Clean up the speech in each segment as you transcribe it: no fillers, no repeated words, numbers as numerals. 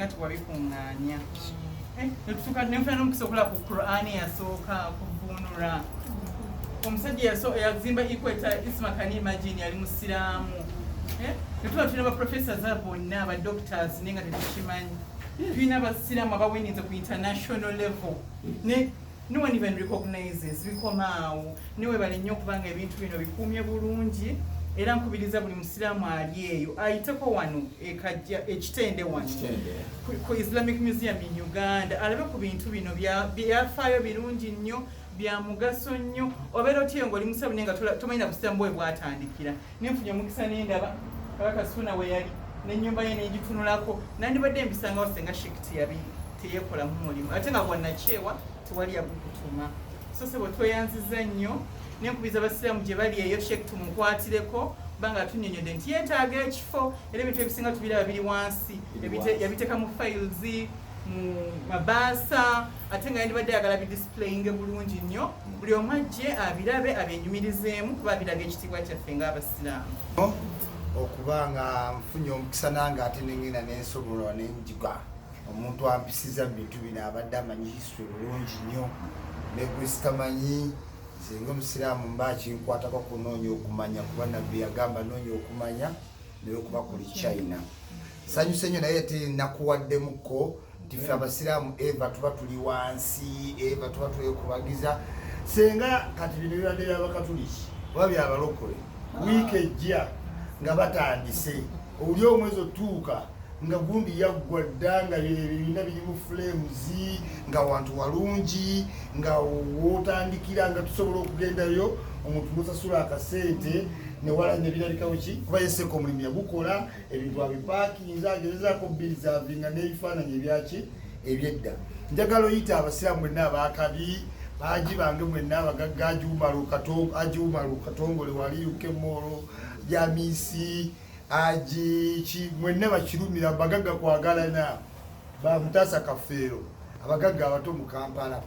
Singa tewabikuŋŋaanya. Eh, netutuuka nenfuna n'omukisa okulaba ku Quran eyasooka okuvuunula. Omusajja yazimba Equator, Isma, can you imagine, yali musiraamu. Eh, netuba tulina ba professors abo bonna, aba doctors, naye nga tetukimanyi. Tulina abasiraamu abawininze ku international level ne no one even recognizes. Bikoma awo. Newebale nnyo okubanga ebintu bino bikuumye bulungi, era nkubiriza buli musiraamu ali eyo ayiteko wano ekajja ekitende wano ku Islamic Museum in Uganda, alabe ku bintu bino byafaayo, birungi nnyo, bya mugaso nnyo. Obeera otyeyo ngaoli musiraamu naye nga tomanyi na busiraamu bwe bwatandikira. Nenfunye omukisa nendaba Kabaka Suuna we yali n'ennyumba ye nengitunulako. Nandibadde mbisangawo senga Sheikh yabi teyeekolamu mulimu, ate nga bwannakyewa tewali yagukutuma. So sebo, tweyanziza nnyo. Nenkubiza abasiraamu gye bali eyo, Sheikh tumukwatireko, kubanga atunyonyodde nti yeetaaga ekifo, era ebintu ebisinga tubiraba biri wansi. Yabiteeka mu files, mu mabaasa, ate nga yandibadde ayagala bidisplayinge bulungi nnyo, buli omu ajje abirabe, abyenyumirizeemu, kuba biraga ekitiibwa kyaffe ng'abasiraamu. Okuba nga nfunye omukisa nange ate nengenda nensobola nenjiga omuntu ampisiza mu bintu bino, abadde amanyi history bulungi nnyo negwe sitamanyi. Nze nga omusiraamu mba kinkwatako kunoonya okumanya, kuba Nabbi yagamba, "Noonya okumanya naye okuba kuli China." Sanyuse nnyo, naye te nakuwaddemukko nti ffe abasiraamu eva tuba tuli wansi, eva tuba twekubagiza. Senga kati bino bibadde byabakatuliki oba byabalokole, wiiki ejja nga batandise oli omwezi otuuka nga gundi yaggwa dda, nga byonna biri mu frames, nga wantu walungi, nga wotandikira nga tusobola okugendayo, omuntu nosasula akasente newala nebirabikawo ki, kuba yeseka omulimu yagukola, ebintu abipakinza, agezezaako preservinga n'ebifaananyi ebyaki ebyedda. Njagala oyita abasiraamu mwenna abakabi baagi bange mwenna abagagga, Ajiumalu Katongole wali UK Mall, Jamisi aji ki, mwenna bakirumira bagagga kwagalana, bamutaasa Kafeero, abagagga abato mu Kampala,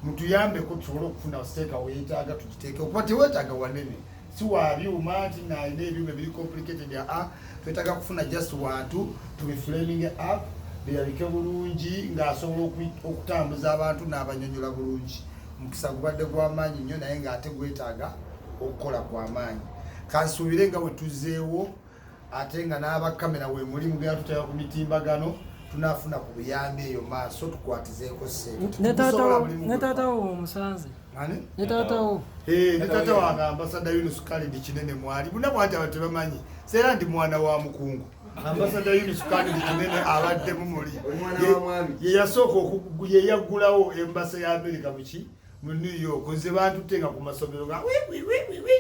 mutuyambeko tusobole okufuna siteeka weetaaga tugiteeke, okuba teweetaaga wanene, si wa byuma nti nalina ebyuma ebiri complicated. Aa, twetaaga kufuna just wantu tubiframing up, birabike bulungi, ng'asobola okutambuza abantu n'abanyonyola bulungi. Mukisa gubadde gw'amaanyi nnyo, naye ng'ate gwetaaga okukola kw'amaanyi. Kansuubire nga bwe tuzzeewo, ate nga n'abakamera we muli mugenda tutera ku mitimbagano, tunaafuna ku buyambi eyo maaso, tukwatizeeko ssente. Ne Tusobola mulimu ne taata wo omusanze? Ani? Ne taata wo. Eh, ne taata wange Ambassador Yunus Khalid Kinene mwali buna bwanti, abantu tebamanyi seera ndi mwana wa mukungu Ambassador Yunus Khalid Kinene, abaddemu muli. Omwana wa mwami. Ye yasooka ye yaggulawo embassy ya America muki mu New York. Nze bantutte nga ku masomero nga wi, wi, wi, wi, wi.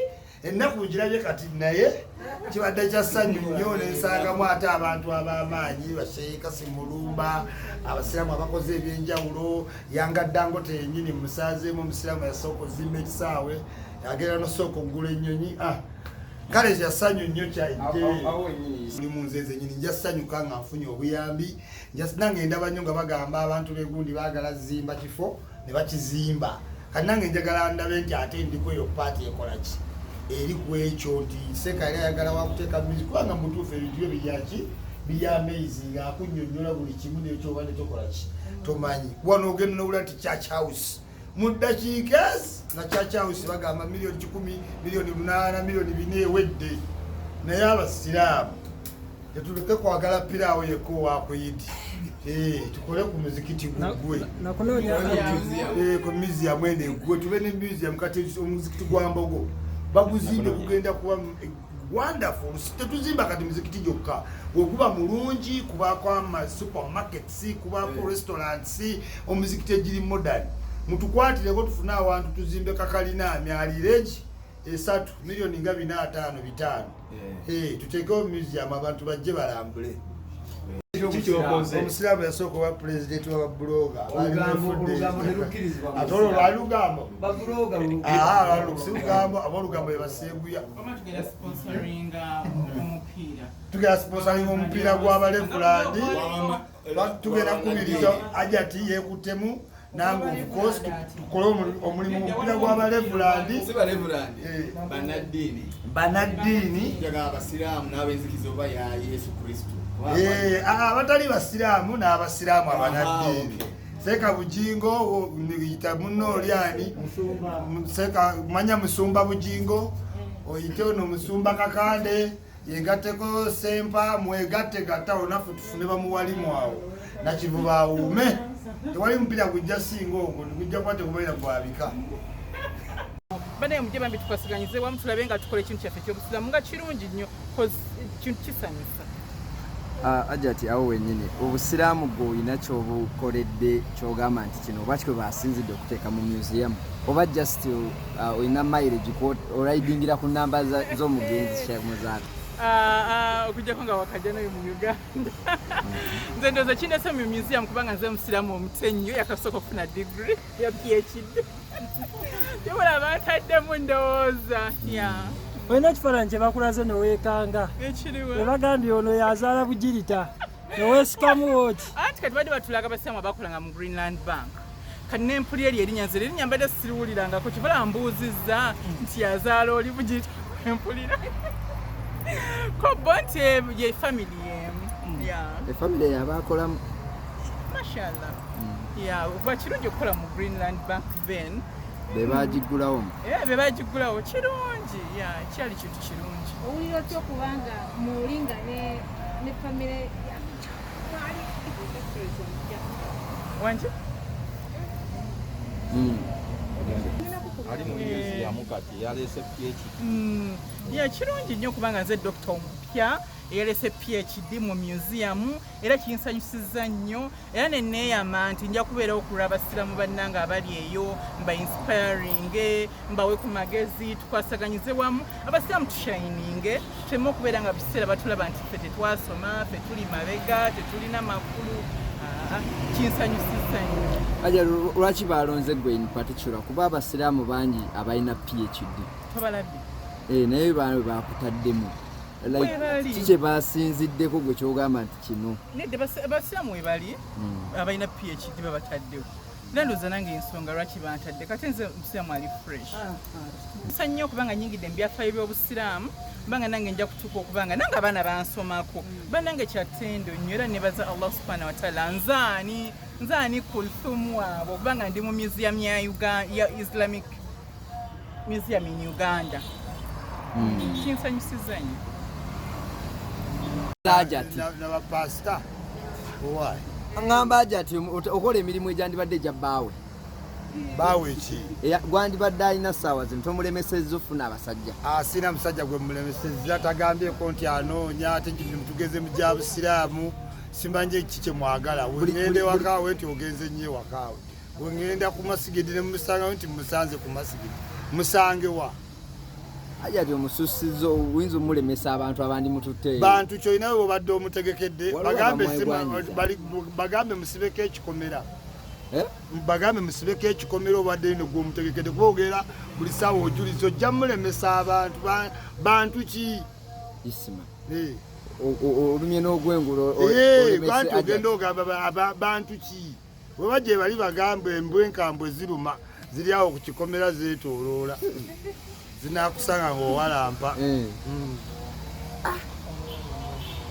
Ennaku ngirabye kati, naye kibadde kya ssanyu nnyo nensangamu ate abantu ab'amaanyi, basheeka Simulumba, abasiraamu abakoze ebyenjawulo, Yanga Dangote yennyini musanzeemu, omusiraamu yasooka ozimba ekisaawe, agenda nosooka okugula ennyonyi. Ah, kale kya ssanyu nnyo kyajje. Awo wennyini. Muli mu nze nze nyini nja sanyuka nga nfunye obuyambi. Nange ndaba nnyo nga bagamba abantu begundi baagala zimba kifo ne bakizimba. Kati nange njagala ndabe nti ate ndiko eyo part ekola ki eri ku ekyo, nti seka yali ayagala wakuteeka music, kubanga mutuufu ebintu byo biryaki, biri amazing, akunnyonnyola buli kimu nekyoba netokola ki tomanyi. Wano ogenda nowula nti Church House mu ddakiika ezi nga Church House bagamba 100 million, 8 million, 4 million ewedde. Naye abasiraamu tetuleke kwagala piraawo yekka owakuyidi. Eh, tukole ku muzikiti guggwe. Nakunoonya. Eh, ku museum eno eggwe, tube ne museum. Kati omuzikiti gwa Mbogo baguzimbye, gugenda kuba wonderful. Tetuzimba kati muzikiti gyokka, weguba mulungi kubaako ama supermarkets, kubaako restaurants, omuzikiti egiri modern. Mutukwatireko tufune awantu tuzimbe kakalina myaliro egi esatu, miliyoni nga bina, ataano, bitaano. Eh, tuteekewo museum, abantu bajje balambule. Kikyokoze. Omusiraamu yasooka oba pulezidenti w'ababuloga. Olugambo terukkirizibwa mu Ate olwo lwali lugambo. Babuloga. Aha, si lugambo, aboolugambo bebaseeguya. Oba tugenda sponsoringa omupiira. Tugenda sponsoringa omupiira gw'abalevulandi. Tugenda kukubiriza ajati yekuttemu nange, of course tukole omulimu mu mupiira gw'abalevulandi. Si balevulandi. Eh. Bannaddiini. Bannaddiini. Njagala abasiraamu n'abenzikiza oba ya Yesu Kristo. Eh, abatali basiraamu n'abasiraamu abanaddiini. Seeka Bujingo yita munno oli ani? Seeka manya Musumba Bujingo, oyite ono Musumba Kakande, yegatteko Sempa, mwegatte gattawo naffe tufune bamuwalimu awo Nakivuba awuume. Tewali mupiira gujja singa ogwo, gujja kuba tegubeera gwabika. Banaye mujje bambi tukwasiganyize wamu tulabe nga tukola ekintu kyaffe ekyobusiraamu nga kirungi nnyo, 'cause kintu kisanyusa. Ajati, awo wennyini obusiraamu gwe olina kyobukoledde kyogamba nti kino oba kwe basinzidde okuteeka mu museum, oba just olina mileage oridingira ku namba z'omugenzi Sheikh Muzaata? Okujjako nga wakajja nayo mu Uganda, nze ndowooza kindese mu museum kubanga nze musiraamu omuto ennyo yakasooka okufuna degree ya PhD. Tebula bantaddemu ndowooza ya. Olina ekifaananyi kye bakulaze neweekanga? Ekiriwe? Ne bagambye ono yazaala Bugirita, neweesikamu oti. Anti kati badde batulaga abasiraamu abakolanga mu Greenland Bank. Kati nempulira eryo erinnya, nze erinnya mbadde siriwulirangako, kibala mbuuzizza nti yazaala oli Bugirita, empulira ko bo nti ye family yemu ya. Efamire yabakolamu. Mashallah, ya, kuba kirungi okukola mu Greenland Bank then. Be bagiggulawo. Eh, be bagigulawo, kirungi ya, kyali kintu kirungi. Owulira otya okubanga mulinga ne famire ya mwali? Wanje? Ali mu museum kati yaleese PhD. Ya, kirungi nnyo kubanga nze dokita omupya eyalese PhD mu museum, era kinsanyusiza nnyo, era neneeyama nti nja kubeerawo okulwa abasiraamu bannange abali eyo, mba inspiring, mbawe ku magezi, tukwasaganyize wamu abasiraamu, tushininge, tuleme okubeera nga biseera batulaba nti ffe tetwasoma, ffe tuli mabega, tetulina makulu. Ah, kinsanyusiza nnyo. Aja, lwaki balonze gwe in particular? Kuba abasiraamu bangi abalina PhD. Tobalabye? Eh, naye bakutaddemu. Like, Webali. ki kye basinziddeko gwe kyogamba nti kino? Nedda, abasiraamu webali abalina PhD babataddewo, era ndowooza nange ensonga lwaki bantadde. Kati nze musiraamu ali fresh nsa nnyo okubanga nyingidde mu byafaayo by'obusiraamu, kubanga nange nja kutuuka okubanga nange abaana bansomako. Bannange, kyattendo nnyo, era nebaza Allah subhana wataala. Nzaani, nzaani Kulthum waabwe okubanga ndi mu museum ya ya Islamic Museum in Uganda, kinsanyusiza nnyo. Ajati. Nabapasita owaayi. Ŋŋamba Ajati, okola emirimu egyandibadde egya bbaawe. Baawe ki? Gwandibadde alina ssaawa zino, tomulemesezza ofuna abasajja? Asina musajja gwe mulemesezza, tagambyeko nti anoonya, ate nti tugeze mu gya busiraamu, simanye ki kye mwagala. Wengenda ewakaawe nti ogenze nnyo ewakaawe, wengenda ku masigidi ne musangawo nti musanze ku masigidi, musange wa? Ajati, omususizo oyinza omulemesa abantu abandi mututte. Bantu kyolinawe bwobadde omutegekedde. Waliwo Bagambe abamwegwanyiza. bagambe musibeko ekikomera. Eh? Bagambe musibeko ekikomera, obadde ino gwomutegekedde, kuba ogera buli saawa ojuliza ojja mulemesa abantu. Bantu ki? Isima. Eh. Olumye n'ogwengula Eh, olemese bantu Ajati. ogenda ogamba bantu ki? Weba gye bali bagamba embwa enkambwe ziruma, ziri awo ku kikomera zeetooloola, zinakusanga ng'owalampa. Eh.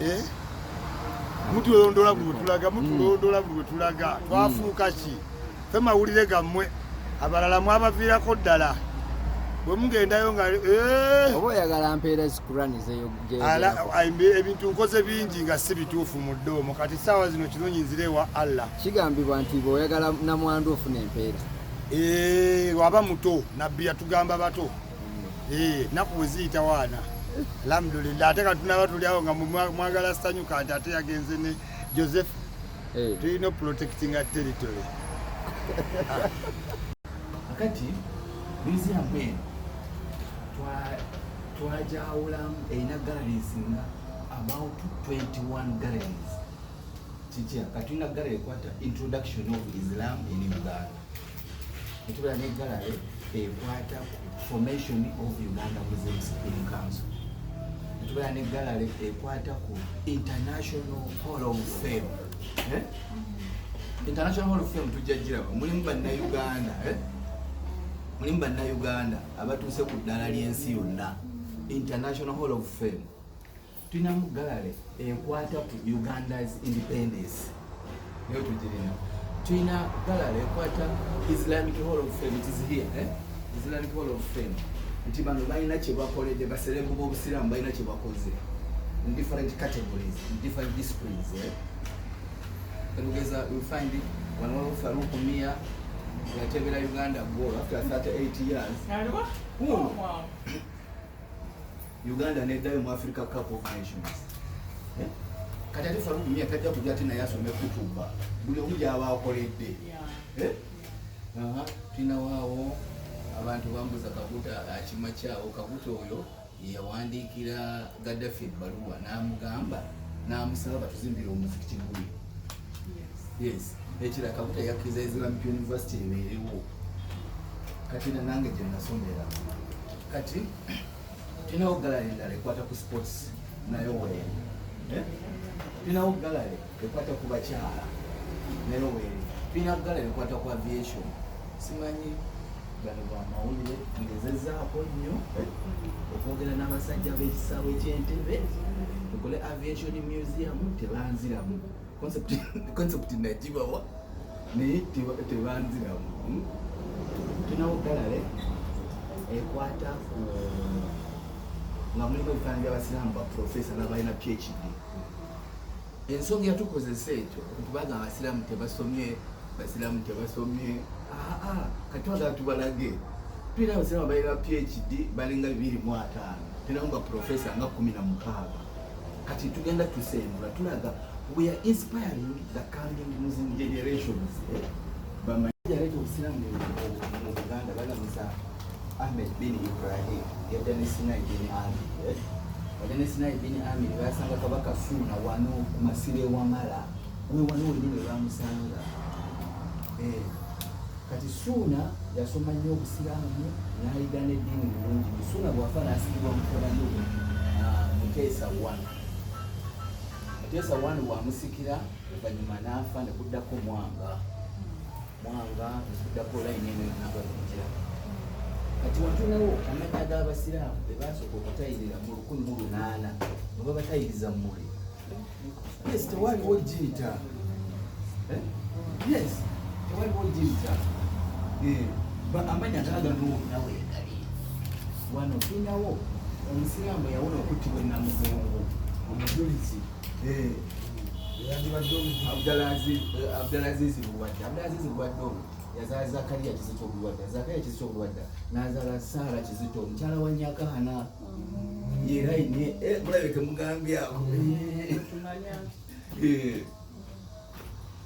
Eh? Mutulondola buli wetulaga, mutulondola buli wetulaga. Twafuuka ki fe? Mawulire gammwe abalala mwabaviirako ddala bwe mugendayo nga eh! Oba oyagala mpeera zikurani? Ebintu nkoze bingi nga si bituufu mu ddomo. Kati saawa zino kirungi nzire ewa Allah. Kigambibwa nti bw'oyagala namwandu ofuna empeera. Eh, waba muto, nabbi yatugamba bato. Eh, naku bwe ziyita waana, alhamdulillah. Ate kati tunaba tuli awo nga mwagala sanyuka nti ate yagenze ne Joseph. Eh. Tulina protectinga territory. Kakati museum eno twajawulamu, erina galleries nga about 21 galleries. Kitya? Kati tulina gallery ekwata introduction of Islam in Uganda, netubeera ne gallery ekwata ku formation of Uganda Muslim Supreme Council, netubeera ne gallery ekwata ku International Hall of Fame. Eh? International Hall of Fame tujja giraba, mulimu bannayuganda, eh? Mulimu bannayuganda abatuuse ku ddala ly'ensi yonna, International Hall of Fame. Tulinamu gallery ekwata ku Uganda's independence, nayo tugirina. Tulina gallery ekwata Islamic Hall of Fame. It is here, eh? Islamic Hall of Fame, nti bano balina kye bakoledde, ba celeb b'obusiraamu balina kye bakoze in different categories, in different disciplines, eh? Katugeza, we find wano waliwo Faruku Mia yatebera Uganda goal after 38 years. Aliwa? Wuno. Oh, wow. Uganda neddayo mu Africa Cup of Nations. Eh? Kati ate Faruku Mia tajja kujja ate naye asome kutuba buli omu gyaba akoledde. Eh? Aha, tulina waawo abantu bambuza Kaguta akima kyawo. Kaguta oyo yawandiikira Gaddafi ebbaluwa n'amugamba n'amusaba batuzimbire omuzikiti guli. Yes, ekira Kaguta yakkiriza Islamic University ebeerewo, kati na nange gye nasomera. Kati tulinawo gallery endala ekwata ku sports, nayo weeri. Eh? Tulinawo gallery ekwata ku bakyala, nayo weeri. Tulina gallery ekwata ku aviation. Simanyi bano bamawulire, ngezezaako nnyo, eh, okwogera n'abasajja b'ekisaawe ky'Entebe tukole aviation museum, tebanziramu. Concept nagibawa naye tebanziramu. Tulinawo gallery ekwata ku nga mulimu ebifaananyi by'abasiraamu, baprofesa n'abalina PhD. Ensonga yatukozesa ekyo kubanga abasiraamu tebasomye, basiraamu tebasomye. Aa, kati twagala tubalage tulina abasiraamu abalina PhD balinga 250, tulinamu baprofesa nga 16. Kati tugenda tusembula, tulaga we are inspiring the coming Muslim generations, eh? Bamanye yaleeta obusiraamu mu Buganda balamusa Ahmed bin Ibrahim, yajja ne Sinai bin Amir, eh? Bajja ne Sinai bin Amir, basanga Kabaka Suuna wano ku masiro ewamala we wano wenyini we bamusanga. Eh, kati Suuna yasoma nnyo obusiraamu n'ayiga n'eddiini bulungi. Suuna bw'afa n'asigibwa mutabani we, ah, Muteesa one. Muteesa one bw'amusikira oluvannyuma n'afa, ne kuddako Mwanga. Mwanga nekuddako layini eno yonna nga bwejja. Kati watunawo amannya g'abasiraamu be basooka okutayirira mu 1800 nga babatayiriza mmuli. Yes, tewaliwo giyita. Eh? Yes, tewaliwo giyita. Eh, amannya gaagano wonna weegali. Wano tulinawo omusiraamu yawona okuttibwa enamugongo, omujulizi. Eh, yandibadde omujulizi. Abdalaziz Luwadde. Abdalaziz Luwadde ono yazaala Zakariya Kizito Luwadda. Zakariya Kizito Luwadda n'azaala Saara Kizito, omukyala wa Nyakaana. Yerayini mulabike mugambyako. Eh.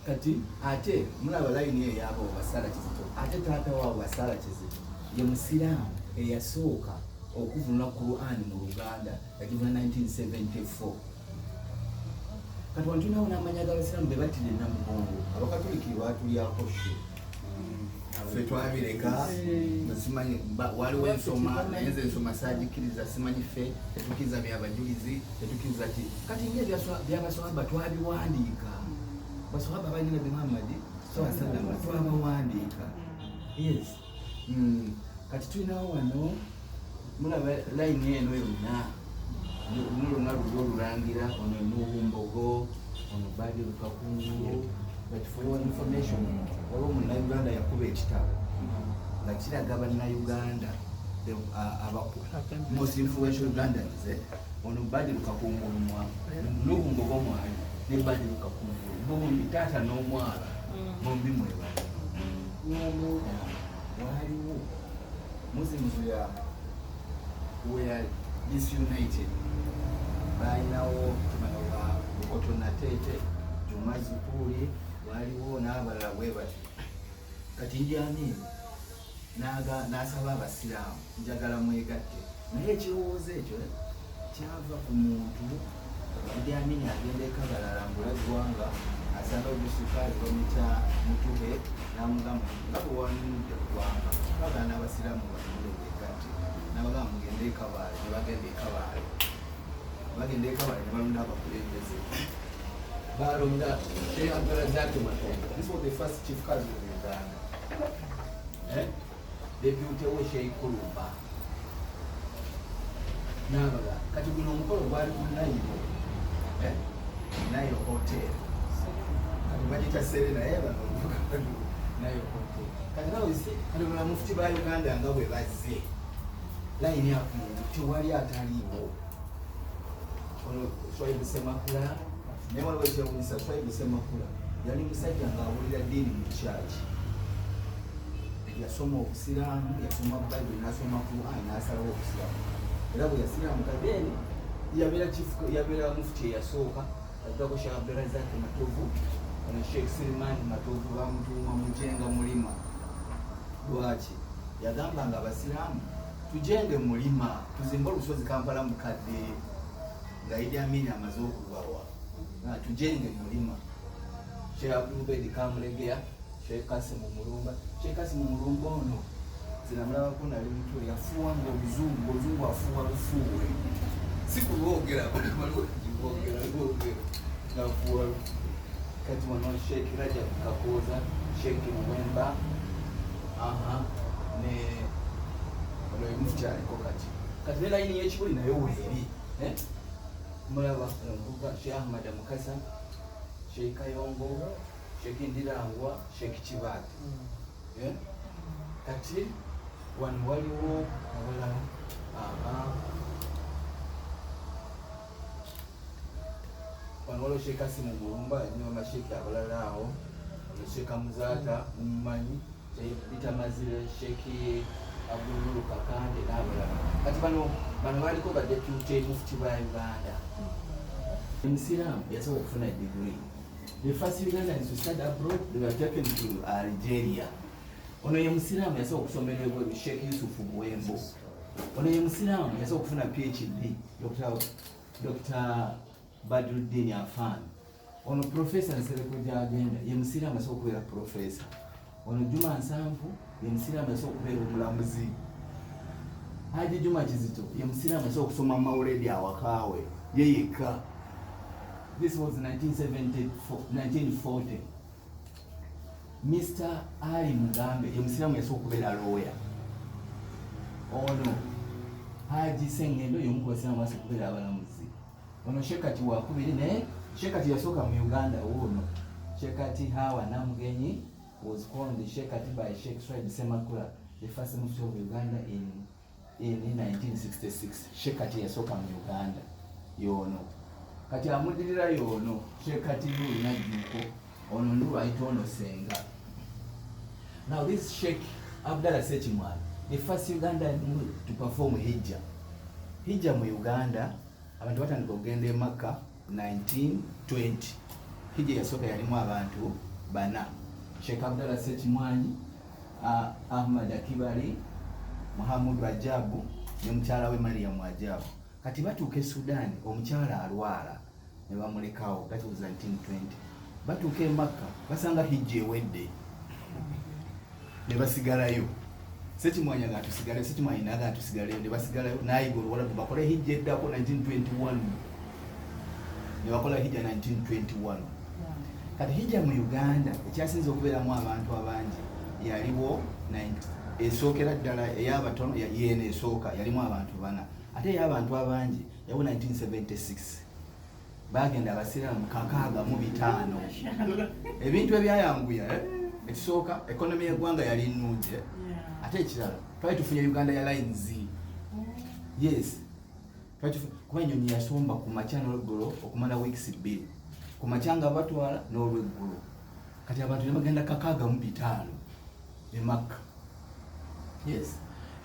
Kati ate mulaba layini eyabo Basaala Kizito, ate taata waabo Basaala Kizito ye musiraamu eyasooka okuvunula Qur'ani mu Luganda, yagivuna 1974. Kati wano tulinawo n'amanya g'abasiraamu be battira enamugongo. Abakatuliki batulyako sho, ffe twabireka. Simanyi waliwo ensoma, naye nze ensoma saagikiriza. Simanyi ffe tetukkiriza byabajulizi, tetukkiriza ki. Kati nga byabaswahaba twabiwandiika, baswahaba balina Nabi Muhammadi sallama twabawandiika. Yes. Kati tulinawo wano, mulaba layini eno yonna, luno lwonna luli olulangira. Ono Nuhu Mbogo, ono Badi Lukakungu. But for your information, waliwo munnayuganda yakuba ekitabo nga kiraga bannayuganda most influential Ugandans, eh? Ono Badi Lukakungulu mwa Nuhu Mbogo mwali ne Badi Lukakungulu, bombi taata n'omwala, bombi mwebali. Waliwo Muslims were disunited, balinawo tumano ba Bukoto Nateete, Juma Zukuli, waliwo n'abalala bwe bati. Kati Idi Amin n'asaba abasiraamu, njagala mwegatte. Naye ekirowoozo ekyo, eh, kyava ku muntu. Idi Amin agenda ekabalala ngula ggwanga, asanga omusikazi bamuyita Mutuhe, n'amugamba nga bwe wanunudde ggwanga, bagala n'abasiraamu banunule begatte. N'abagamba mugende ekabaale. Ne bagenda ekabaale, bagenda ekabaale ne balonda abakulembeze. Balonda Sheikh Abdulrazak Matongo. This was the first chief Kazi of Uganda, eh? Deputy we Sheikh Kulumba. N'abalala. Kati guno omukolo gwali ku Nile, eh? Nile Hotel. Kati bagiyita Serena, naye bano Nile Hotel. Kati nawe si kati bano bamufuti ba Uganda nga bwe bazze layini akungu, tewali ataliiwo. Ono Swaibu Semakula, naye waliwo ekyewunyisa. Swaibu Semakula yali musajja ng'awulira ddiini mu kyaki. Yasoma obusiraamu, yasoma Bayibuli, n'asoma Quran, n'asalawo obusiraamu, era bwe yasiraamuka then yabeera chief, yabeera mufuti eyasooka. Addako Sheikh Abdurazak Matovu. Ono Sheikh Siriman Matovu bamutuuma Mujenga Mulima. Lwaki? Yagamba nga abasiraamu tujenge mulima, tuzimbe olusozi Kampala mukadde nga Idi Amin amaze okubawa. Ah, tujenge mulima. Sheikh Abdulubedi Kamulegeya, Sheikh Kasimu Mulumba. Sheikh Kasimu Mulumba ono zinamulabako, nali muto, yafuuwa nga oluzungu, oluzungu afuuwa lufuuwe, si kulwogera, waliwo lwogera ngaafuuwa lufuuwe. Kati wano Sheikh Rajab Kakooza, Sheikh Muwemba, aha, ne ono ye aliko kati. Kati ne layini y'ekibuli nayo weeri, eh? Mulaba omuvubuka Sheikh Ahmad Mukasa, Sheikh Kayongo, Sheikh Ndirangwa, Sheikh Kibaate, eh? Kati wano waliwo abalala. Aha, wano waliwo Sheikh Kasimu Mulumba ne bamasheikh abalala awo. Ono Sheikh Muzaata mumumanyi, Peter Mazire, Sheikh Abdulnuru Kakande n'abalala. Kati bano baliko ba deputy mufti ba Uganda. Omusiraamu yasobola okufuna degree, the first Ugandans to study abroad, they were taken to Algeria. Ono ye musiraamu yasobola okusomera ebweru, Sheikh Yusufu Buwembo. Ono ye musiraamu yasobola okufuna PhD, Dr. Badruddin Afan. Ono Profesa Nsereko gyagenda, ye musiraamu asobola okubeera profesa. Ono Juma Nsanvu ye musiraamu asobola okubeera omulamuzi. Haji Juma Kizito ye musiraamu asobola okusoma mawuledi awakaawe ye yekka. This was 1974, 1940. Mr Ali Mugambe ye musiraamu yasobola okubeera lawyer. Ono Haji Sengendo y'omu ku basiraamu basobola okubeera abalamuzi. Ono Shekati wakubiri, naye Shekati yasooka mu Uganda wuuno, Shekati Hawa Namugenyi was called Shekati by Sheikh Swaib Semakula, the first mufti of Uganda in 1966. Shekati yasooka mu Uganda yono. Kati amuddirira yono Shekati Nuru Najjuuko. Ono Nuru ayita ono Senga. Now this Sheikh Abdallah Sekimwani, the first Ugandan to perform hijja. Hijja mu Uganda, abantu batandika okugenda e Makka 1920. Hijja yasooka yalimu abantu bana: Sheikh Abdallah Sekimwanyi, Ahmad Akibali, Muhammadu Ajabu ne mukyala we Mariam Ajabu. Kati batuuka e Sudan, omukyala alwala ne bamulekawo. That was 1920. Batuuka e Makka, basanga hijja ewedde ne basigalayo. Sekimwanya nga tusigaleyo, Sekimwanyi naga tusigaleyo, ne basigalayo nayiga oluwalabu bakole hijja eddako 1921, ne bakola hijja 1921. Kati hijja mu Uganda ekyasinza okubeeramu abantu abangi yaliwo esookera ddala ey'abatono yeeno esooka yalimu abantu bana, ate ey'abantu abangi yaliwo 1976, bagenda abasiraamu 65. Ebintu ebyayanguya, eh? Ekisooka, economy y'eggwanga yali nnungi, eh? Ate ekirala, twali tufunye Uganda Airlines. Yes, kuba ennyonyi yasomba ku makya n'olweggulo okumala weeks 2, ku makya nga batwala n'olweggulo. Kati abantu ne bagenda 65 e Makka. Yes,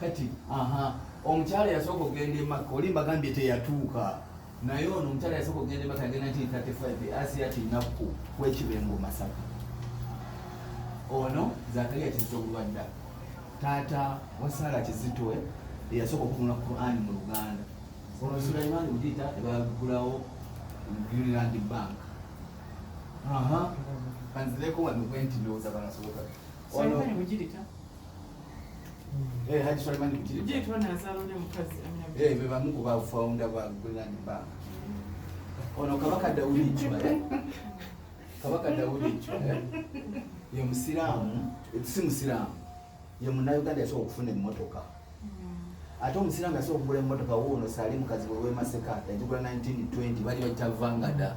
kati aha, omukyala yasooka okugenda e Makka, oli mbagambye teyatuuka, naye ono omukyala yasooka okugenda e Makka yagenda 1935, Asiya Tinakku w'Ekibengo Masaka. Ono Zakariya Kizito Bulwadda, taata wa Sara Kizito, eyasooka okuvunula Quran mu Luganda. Ono Sulaiman Bugita, ebagulawo Greenland Bank. Aha, kanzireko wano bwe nti ndowooza banasoboka. Ono Sulaiman Bugirita. Eh, Haji Sulaiman Bugirita. Bugirita ono azaala oli omukazi Amina. Eh, be bamu ku ba founder ba Greenland Bank. Ono Kabaka Daudi Chwa, eh? Kabaka Daudi Chwa, eh? Ye musiraamu, si musiraamu, ye munnayuganda yasobola okufuna emmotoka. Ate omusiraamu yasobola okugula emmotoka wuuno Salim Kazibwe w'e Maseka yagigula 1920 bali bagita Vangada.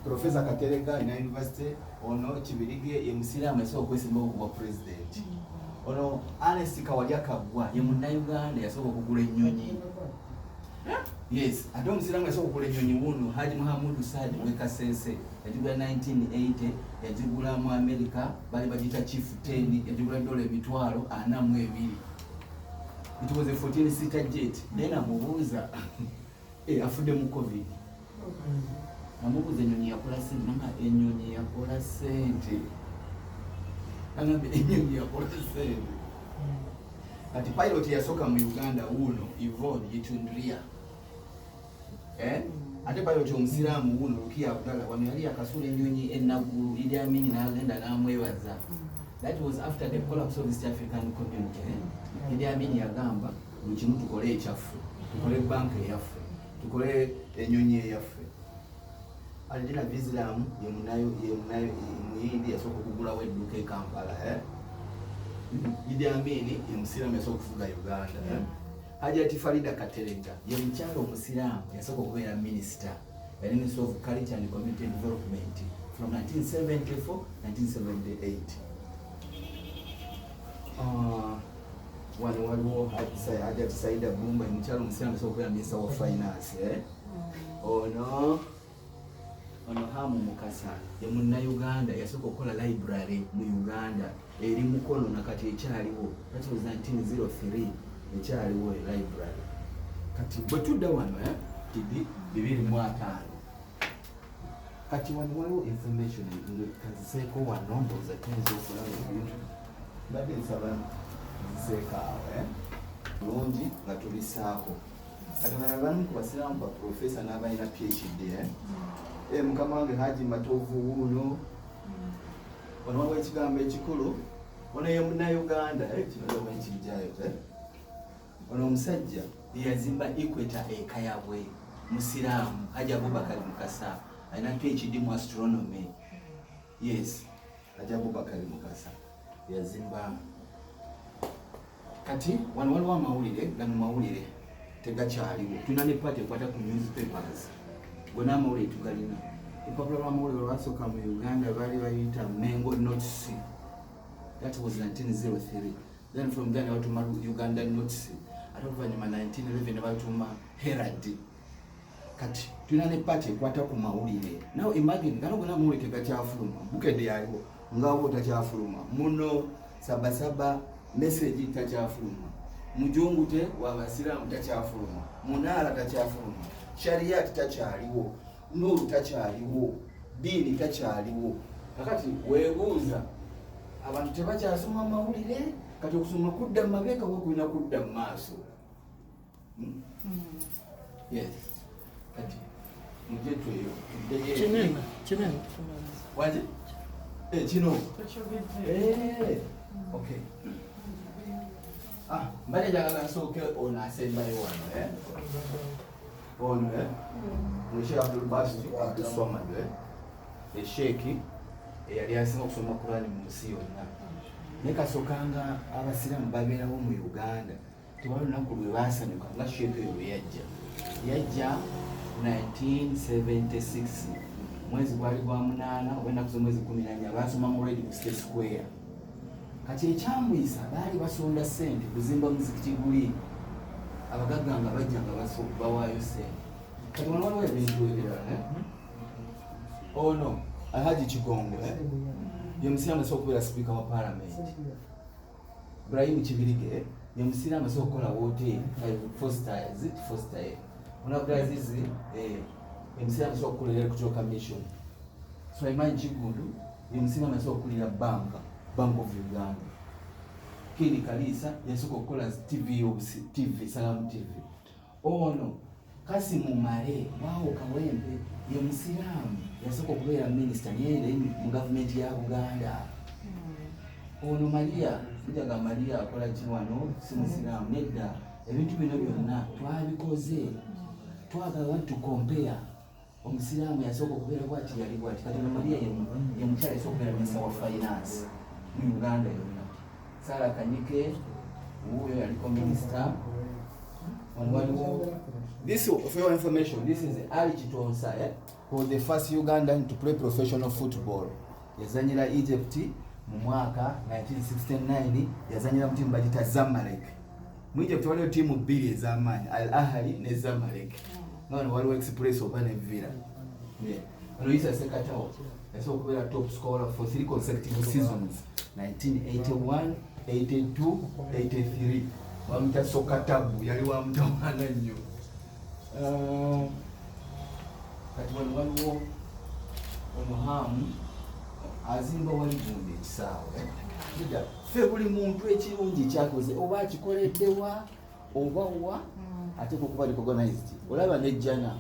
Profesa Katerega alina university ono Kibirige ye musiraamu yasobola okwesimbawo ku bwa president. Ono Ernest Kawalya Kaggwa ye munnayuganda yasooka okugula ennyonyi. Yes, ate omusiraamu yasooka okugula ennyonyi wuuno Haji Muhamudu Saad w'e Kasese yagigula 1980 yagigula mu America bali bagiyita Chief 10 yagigula dola 42000. It was a 14 seater jet. Naye namubuuza afudde mu COVID. Namubuuza ennyonyi yakola ssente, nanga ennyonyi yakola ssente. Nagambye ennyonyi yakola ssente. Kati pilot yasooka mu Uganda wuuno Yvonne Yitundria. Ate pilot omusiraamu wuuno Rukia Abdallah wano yali yakasula ennyonyi e Naggulu Idi Amin n'agenda n'amwebaza. That was after the collapse of East African Community. Idi Amin yagamba buli kimu tukole ekyaffe, tukole banka eyaffe, tukole ennyonyi eyaffe. Alidina Vislam ye munayo ye munayo muyindi yasooka okugulawo edduuka e Kampala. Idi Amin ye musiraamu yasooka okufuga Uganda. Hajati Farida Katerega ye mukyala omusiraamu yasooka okubeera minisita, yali Minister of Culture and Community Development from 1974 1978. Wano waliwo Hajati Saida Bumba mukyala omusiraamu yasooka okubeera minisita wa finance. Ono ono Hamu Mukasa ye munnayuganda yasooka okukola library mu Uganda eri Mukono nakati ekyaliwo, that was 1903 ekyaliwo e library. Kati bwe tudda wano tidi 2005 kati wano waliwo information kaziseeko wano ndowooza tuyinza okulaba ebintu mbadde nsaba nziseeko awo bulungi nga tubisaako. Kati bano abamu ku basiraamu ba profesa n'abalina PhD mukama wange Haji Matovu wuuno. Wano waliwo ekigambo ekikulu, ono ye munnayuganda kino ekijjayo ono omusajja yeyazimba Equator e Kayabwe, musiraamu Haji Abubakari Mukasa alina PhD mu astronomy. Yes, Haji Abubakari Mukasa yazimba. Kati wano waliwo amawulire, gano mawulire tegakyaliwo. Tulina ne part ekwata ku newspapers, gona amawulire tugalina. Olupapula lw'amawulire olwasooka mu Uganda baali bayita Mengo Notice, that was 1903. Then from there ne batuma Uganda Notice, ate oluvannyuma 1911 ne batuma Herald. Kati tulina ne part ekwata ku mawulire. Now imagine gano gona amawulire tegakyafuluma. Bukedde yaliwo ngabo takyafuluma, muno sabasaba message takyafuluma, mujungute wabasiraamu takyafuluma, munaala takyafuluma, shariat takyaliwo, nuru takyaliwo, diini takyaliwo. Kakati weebuuza abantu tebakyasoma mawulire. Kati okusoma kudda mu mabega oba kulina kudda mu maaso? Yes, kati mujje tweyo tuddeyo. Kinene kinene. Waje kino. Okay, mbadde njagala nsooke ono asembayo wano ono Mushe Abdul Basit Abdul esheeki eyali asinga okusoma Kurani mu nsi yonna. Naye kasookanga abasiraamu babeerawo mu Uganda tewali lunaku lwe baasanyuka nga sheeki oyo bwe yajja. Yajja 1976 mwezi gwali gwa 8 oba ennaku z'omwezi 14, baasoma mu Red ku State Square. Kati ekyamuyisa baali basonda ssente kuzimba muzikiti guli, abagagga nga bajja nga bawaayo ssente. Kati wano waliwo ebintu ebirala. Ono Alhaji Kigongo ye musiraamu asobola okubeera sipiika wa parliament. Ibrahim Kibirige ye musiraamu asobola okukola woteeri 4 stars, 4 star. Ono Abdulaziz ye musiraamu asobola okukola electoral commission. Sulaiman Kiggundu ye musiraamu asobola okukulira banka, Bank of Uganda. Kini Kalisa yasooka okukola TV, TV Salam TV. Ono Kasimu Male waawo Kawempe ye musiraamu yasooka okubeera minisita naye mu gavumenti ya Buganda. Ono Maria njaga Maria akola ki wano? Si musiraamu nedda. Ebintu bino byonna twabikoze twagala want to compare omusiraamu yasooka okubeera bwati yali bwati. Kati ono Maria ye mukyala yasooka okubeera minisita wa finance mu Uganda yonna. Sara Kanyike Wuuyo yaliko minisita. Wano waliwo, this, for your information, this is Ali Kitonsa, eh? Who was the first Ugandan to play professional football. Yazanyira Egypt mu mwaka 1969, yazanyira mu tiimu bagita Zamalek. Mu Egypt waliwo tiimu bbiri ez'amaanyi, Al Ahly ne Zamalek, nga wano waliwo Express oba ne Villa. Yeah. Ono Isa Sekatawo yasobola okubeera top scorer for three consecutive seasons, 1981, 82, 83. Bamuyita Sokatabu, yali wa mutawaana nnyo. Kati wano waliwo omuhamu azimba wali gundi ekisaawe. Nedda, ffe buli muntu ekirungi kyakoze oba akikoleddewa oba wa, ate kukuba recognized. Olaba nejjana,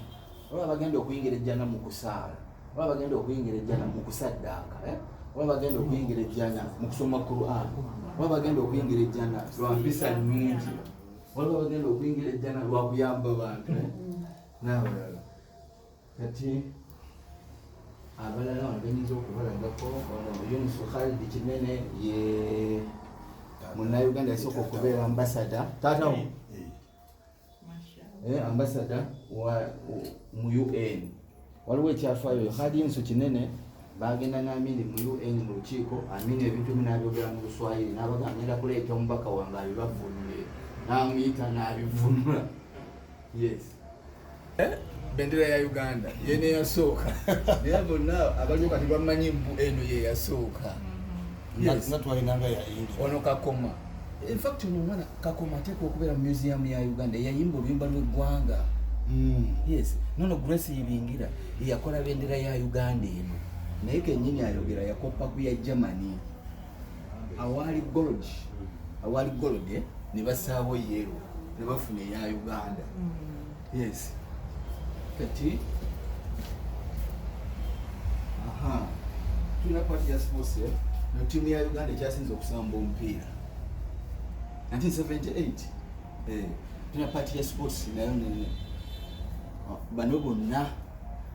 olaba bagenda okuyingira ejjana mu kusaala, olaba bagenda okuyingira ejjana mu kusaddaaka, eh? Olaba bagenda okuyingira ejjana mu kusoma Quran, olaba bagenda okuyingira ejjana lwa mpisa nnungi, olaba bagenda okuyingira ejjana lwa kuyamba bantu, eh? N'abalala. Kati abalala wano benyinza okubalagako, ono Yunusu Khalid Kinene ye Munnayuganda yasooka okubeera ambassador, taatawo, ambassador wa mu UN. Waliwo ekyafaayo, Khalid Yunusu Kinene bagenda n'Amini mu UN mu lukiiko. Amini ebintu ebimu n'abyogera mu Luswayiri, n'abagamba, "Ngenda kuleeta omubaka wange abibavunule." N'amuyita n'abivunula. Yes, bendera ya Uganda yene yasooka, naye bonna abaliwo kati bamanyi mbu eno ye yasooka. Yes. Nga twalinanga ya India. Ono Kakoma, in fact ono omwana Kakoma ateekwa okubeera mu museum ya Uganda, eyayimba oluyimba lw'eggwanga. Yes, nono Grace Ibingira yeyakola bendera ya Uganda eno, naye kenyini ayogera yakopa ku ya Germany, awaali gold, awaali gold, eh, ne basaawo yellow ne bafuna eya Uganda. Yes, kati aha tulina part ya sports, eh? No tiimu ya Uganda ekyasinze okusamba omupiira 1978, eh, tulina part ya sports nayo nene. Bano bonna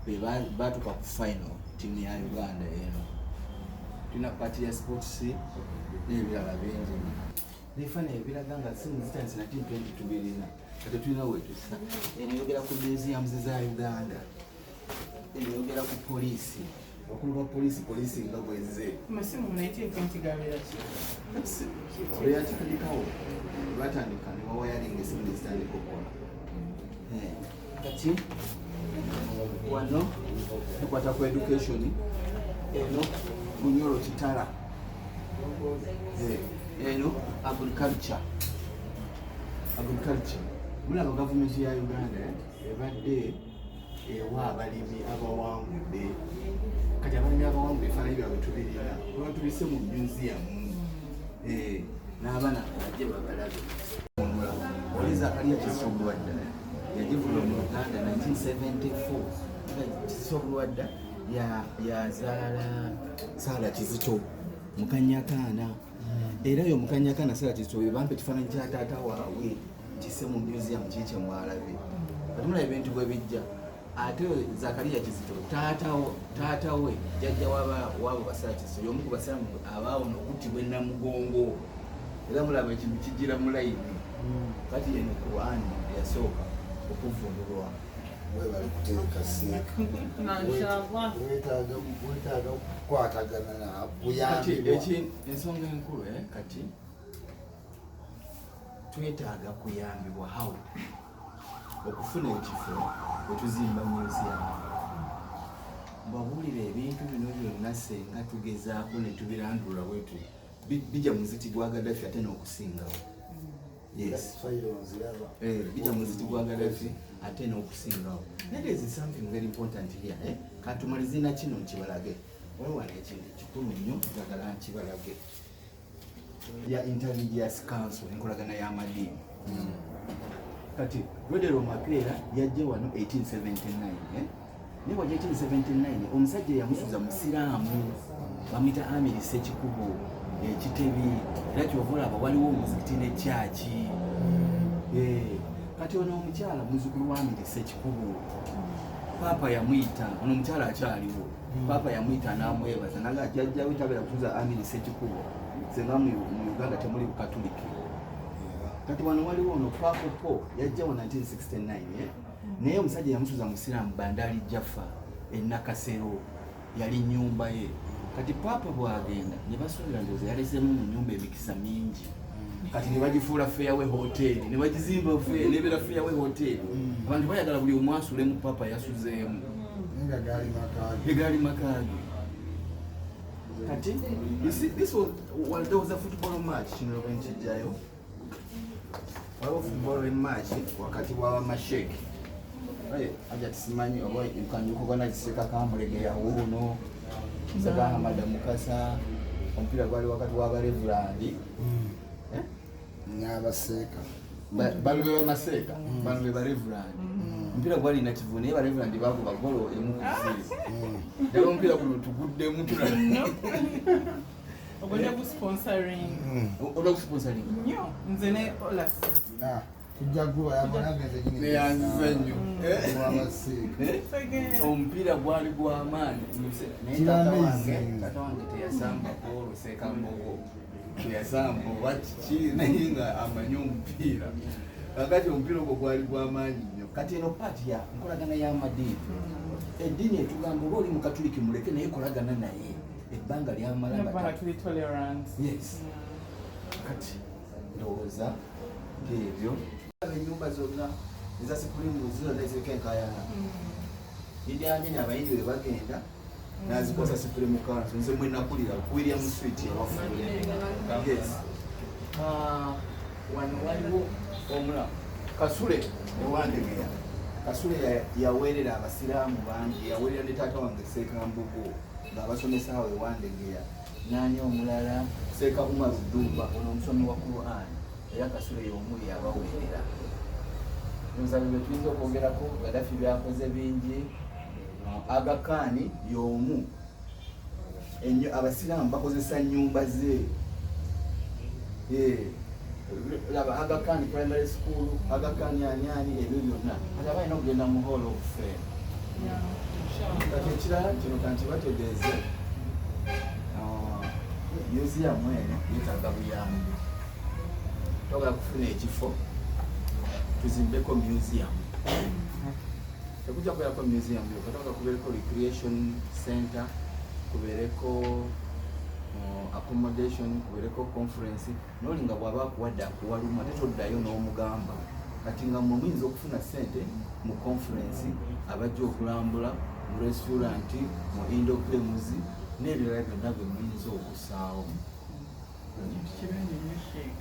be batuuka ku final, tiimu ya Uganda eno. Tulina part ya sports n'ebirala bingi, nebifaananyi ebiraga nga simu zitandise 1920 tubirina. Kati tulina wetusa eno eyogera ku museums za Uganda, eno eyogera ku poliisi, abakulu ba poliisi, poliisi nga bwezze. Amasimu mu 1920 gabeera ki? Oyo yakitandikawo, lwatandika ne bawayalinga esimu nezitandika okukola. Kati wano tukwata ku education, eno Bunyoro Kitara. Eno agriculture, agriculture. Mulaba gavumenti ya Uganda, ebadde ewa abalimi abawangudde. Kati abalimi abawangudde ebifaananyi byabwe tubirina, tuba tubise mu museum. N'abaana bajje babalabe. Oli Zakaria Kizito Obulwadda yagivula mu Uganda 1974. Kizito Obulwadda yazaala Saala Kizito Mukanyakaana, era oyo Mukanyakaana Saala Kizito bwe bampa ekifaananyi kya taata waabwe kise mu museum kikye mwalabe. Kati mulaba ebintu bwe bijja. Ate Zakariya Kizito taata we, jjajja waabo Basaala Kizito, y'omu ku basiraamu abaawona okuttibwa e Namugongo. Era mulaba ekintu kijjira mu layini. Kati eno Quran eyasooka okuvunulwa. Webali kutereka seeka. Mashallah. Wetaaga kukwatagana na Kati kuyambibwa. Ensonga enkulu, kati twetaaga kuyambibwa how okufuna ekifo wetuzimba museum. Mbabuulira ebintu bino byonna senga tugezaako ne tubirandulula bwetu, bijja muziti gwa Gaddafi ate n'okusingawo. Yes. Fayiro nziraba. Bijja muziti gwa Gaddafi ate n'okusingawo. Naye there is something very important here, eh? Katumalize na kino nkibalage. Waliwo wano ekintu kikulu nnyo njagala nkibalage, ya Interreligious Council, enkolagana y'amadiini. Kati Rodero Mapeera yajja wano 1879, eh? Naye wajja 1879, omusajja yamusuza musiraamu, bamuyita Amiri Sekikubo Ekitebi. Era kyova olaba waliwo omuzikiti nekyaki. Kati ono omukyala muzukulu wa Amiri Sekikubo. Paapa yamuyita, ono omukyala akyaliwo, paapa yamuyita n'amwebaza naga jjajjawe tabeera kutuza Amiri Sekikubo senga mu Uganda temuli bukatuliki. Kati wano waliwo ono Pakopo yajjawo 1969, eh? Naye omusajja yamusuza musiraamu, Bandali Jaffa enakasero yali nyumba ye. Kati paapa bwagenda ne basuubira ndowooza yalesemu mu nyumba emikisa mingi, kati ne bagifuula Fairway Hotel, ne bagizimba nebeera Fairway Hotel. Abantu bayagala buli omu asulemu paapa yasuzeemu. Nga gaali makaage. Egaali makaage. Kati you see, this was, well, there was a football match. Kino lwe nkijjayo, waliwo football match wakati w'abamashek aja tisimanyi oba kanjukugana kiseka kamulegeya wuuno Seka Hamada Mukasa. Omupiira gwali wakati w'abarevurandi N'abaseeka. Bano be bamaseeka, bano be barevurandi. Omupiira gwali nakivu, naye barevurandi bakuba golo 1-0. Ddala omupiira guno tuguddemu tula. Ogwo nja gusponsoring. Olwokusponsoring. Nnyo, nze ne Olax. Ah, tujja guba yabonageze. Neyanziza nnyo. Wabaseeka. Omupiira gwali gw'amaanyi, naye Kiri taata wange amazing. Taata wange teyasamba goolo, Sekambogo teyasamba oba kiki, naye nga amanyi omupiira. Kakati omupiira ogwo gwali gw'amaanyi nnyo. Kati eno part ya nkolagana y'amadiini. Eddiini etugamba oba oli mukatuliki muleke, naye kolagana naye ebbanga lyamala nga Nokubanga tuli tolerant. Yes. Kati ndowooza byebyo. Enyumba zonna eza Supreme zonna ziriko enkayana. Idi Amin abayindi bwe bagenda nazikosa Supreme Council. Nze mwe nakulira ku William Street ewaffe. Yes. Ah, wano waliwo omula Kasule ewandegeya. Kasule yaweerera abasiraamu bangi, yaweerera ne taata wange Seekambugo ng'abasomesa awo ewandegeya. Nani omulala? Seeka Umar Dumba, ono omusomi wa Quran, era Kasule y'omu yabaweerera. Ndowooza bye tuyinza okwogerako. Gaddafi byakoze bingi. Aga Khan y'omu. Abasiraamu bakozesa nnyumba ze. Eh, laba Aga Khan Primary School, Aga Khan ani ani, ebyo byonna kati aba alina okugenda mu Hall of Fame. Kati ekirala kino kankibategeeze, museum eno yeetaaga buyambi. Twagala kufuna ekifo tuzimbeko museum. Tekujja kubeerako museum yokka, twagala kubeereko recreation center, kubeereko accommodation, kubeereko conference. Noli nga bw'aba akuwadde akuwa lumu, ate toddayo n'omugamba. Kati nga mmwe muyinza okufuna ssente mu conference, abajja okulambula, mu restaurant, mu indoor games n'ebirala byonna bye muyinza okussaawo. Kintu kirungi nnyo, Sheikh.